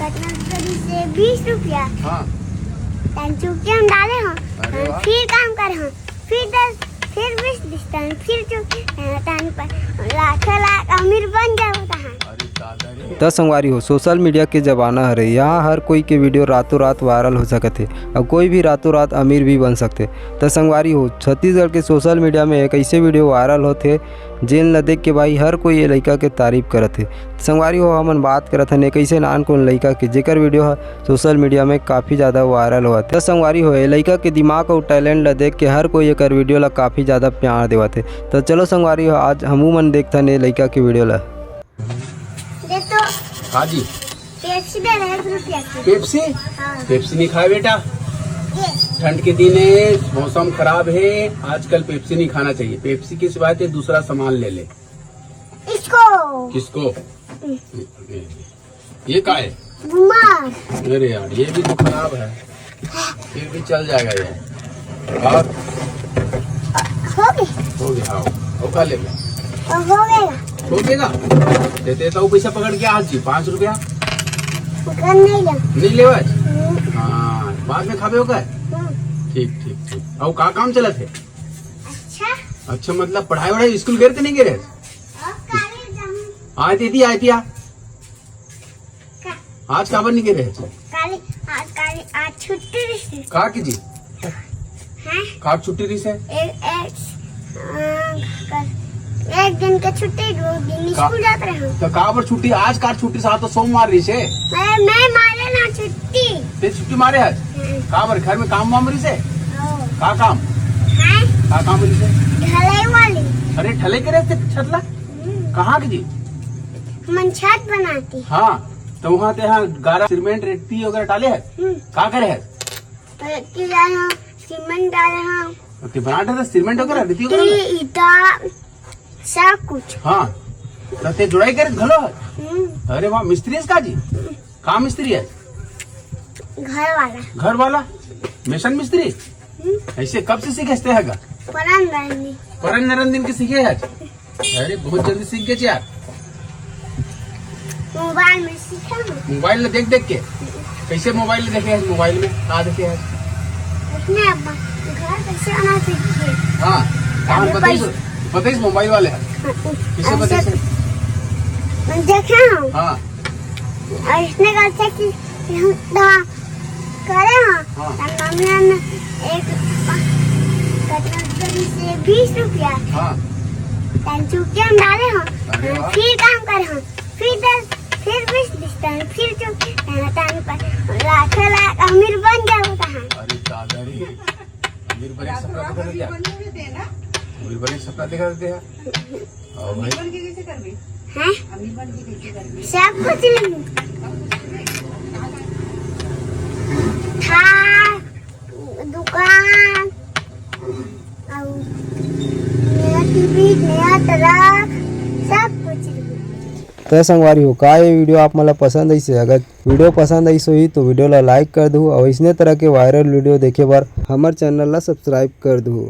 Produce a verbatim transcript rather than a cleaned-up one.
मतलब, से बीस रुपया। हाँ। तन चुकी हम डाले हो, अरे वाह। फिर काम करे हो, फिर दस, फिर बीस दिस, तन फिर चुकी, तन पर लाखों लाख अमीर बन जाओ तहां। अरे दादा रे। त संगवारी हो, सोशल मीडिया के जमाना हरे, यहाँ हर कोई के वीडियो रातों रात वायरल हो सकत हे, अउ कोई भी रातों रात अमीर भी बन सकथे। त संगवारी हो, छत्तीसगढ़ के सोशल मीडिया में एक ऐसे वीडियो वायरल होथे, जेन ल देख के भाई हर कोई ये लइका के तारीफ करत हे। संगवारी हो, हमन बात करत हन एक ऐसे नान कोन लइका के, जेकर वीडियो ह सोशल मीडिया में काफ़ी ज़्यादा वायरल होवत हे। त संगवारी हो, ये लइका के दिमाग अउ टैलेंट ल देख के हर कोई एकर वीडियो ल काफ़ी ज़्यादा प्यार देवत हे। त चलो संगवारी हो, आज हमू मन देखथन ये लइका के वीडियो ल। दे तो। हाँ जी। पेप्सी दे रहे एक रुपया की। पेप्सी? हाँ। पेप्सी नहीं खाए बेटा, ये। ठंड के दिन है, मौसम खराब है, आजकल पेप्सी नहीं खाना चाहिए। पेप्सी के सिवाय तो दूसरा सामान ले ले। इसको। किसको? हम्म। ये का है? बीमार। अरे यार, ये भी तो खराब है। फिर भी चल जाएगा ये। और? हो गए। हो गया, हाँ। वो खा लेगा। हो गया। हो गया? देते तो पैसा पकड़ के आज जी, पाँच रुपया। पकड़ नहीं ले। नहीं लेवा आज? हम्म। हाँ, बाद में खाबे होगा? हम्म। ठीक, ठीक, ठीक। और का काम चलत है? अच्छा। अच्छा, मतलब पढ़ाई वढ़ाई स्कूल गए थे, नहीं गए रहे? और काले जाऊँ। आय दीदी, आय दिया। का? आज काबर नहीं गए रहे? काली, आज काली, आज छुट्टी रही। का की जी? हैं? का छुट्टी रही से? एक, एक, अ, कर, एक दिन के छुट्टी, दो दिन का? स्कूल जात रहे हम। तो काबर छुट्टी? आज का छुट्टी? आज तो सोमवार रही से। मैं, मैं मारे ना छुट्टी। ते छुट्टी मारे आज? हम्म। काबर घर में काम वाम रही से? ओ। का काम? हैं? का काम रही से? ढलाई वाली। अरे ढलाई करे से छतला? हम्म। कहाँ की जी? मन छत बनाती। हाँ, तो वहाँ ते हाँ गारा, सीमेंट, रेती वगैरह डाले है? हम्म। का करे है? रेती डाले हैं, सीमेंट डाले हैं। तो ते बना डाले सीमेंट वगैरह, रेती वगैरह? ईटा, सब कुछ। हाँ, तो ते जुड़ाई करे घलो है? हम्म। अरे वाह, मिस्त्री है का जी? हम्म। का मिस्त्री है? घर वाला। घर वाला? मेसन मिस्त्री? हम्म। ऐसे कब से सीखे हस्ते है का? परन नरन दिन। परन नरन दिन के सीखे है? अरे, बहुत जल्दी सीख गए यार। मोबाइल में सीखा ना। मोबाइल में देख देख के? कैसे मोबाइल में देखे हैं? मोबाइल में कहाँ देखे हैं? उसने अपना घर कैसे बना सीखे। हाँ, कहाँ अभी बताइए, पैसे बताइए मोबाइल वाले हैं। हाँ, किसे ऐसे बताइए? देखे हम। हाँ। और इसने कहा था कि हम तो करे हाँ। हाँ। तब मम्मी ने एक कटोरी से बीस रुपया हाँ। तन चुके हम डाले हाँ। अरे वाह। फिर काम करे हाँ। फिर दस, फिर बीस दिस, तन फिर चुके, तन, तन पर लाखों लाख अमीर बन जाओ तहां। अरे दादा रे, अमीर बने का सपना देखा था क्या? अमीर बने का सपना देखा था क्या? और भाई? अमीर बन के कैसे करबे? हैं? अमीर बन के कैसे करबे? सब कुछ लेंगे। थार, दुकान, और नया टीवी, नया ट्रक, सब कुछ लेंगे। त संगवारी हो, का ये वीडियो आप मन ला पसंद आइस हे? अगर वीडियो पसंद आइस होही तो वीडियो ला like कर दू और इसने तरह के वायरल वीडियो देखे बर हमर चैनल ला subscribe कर दू।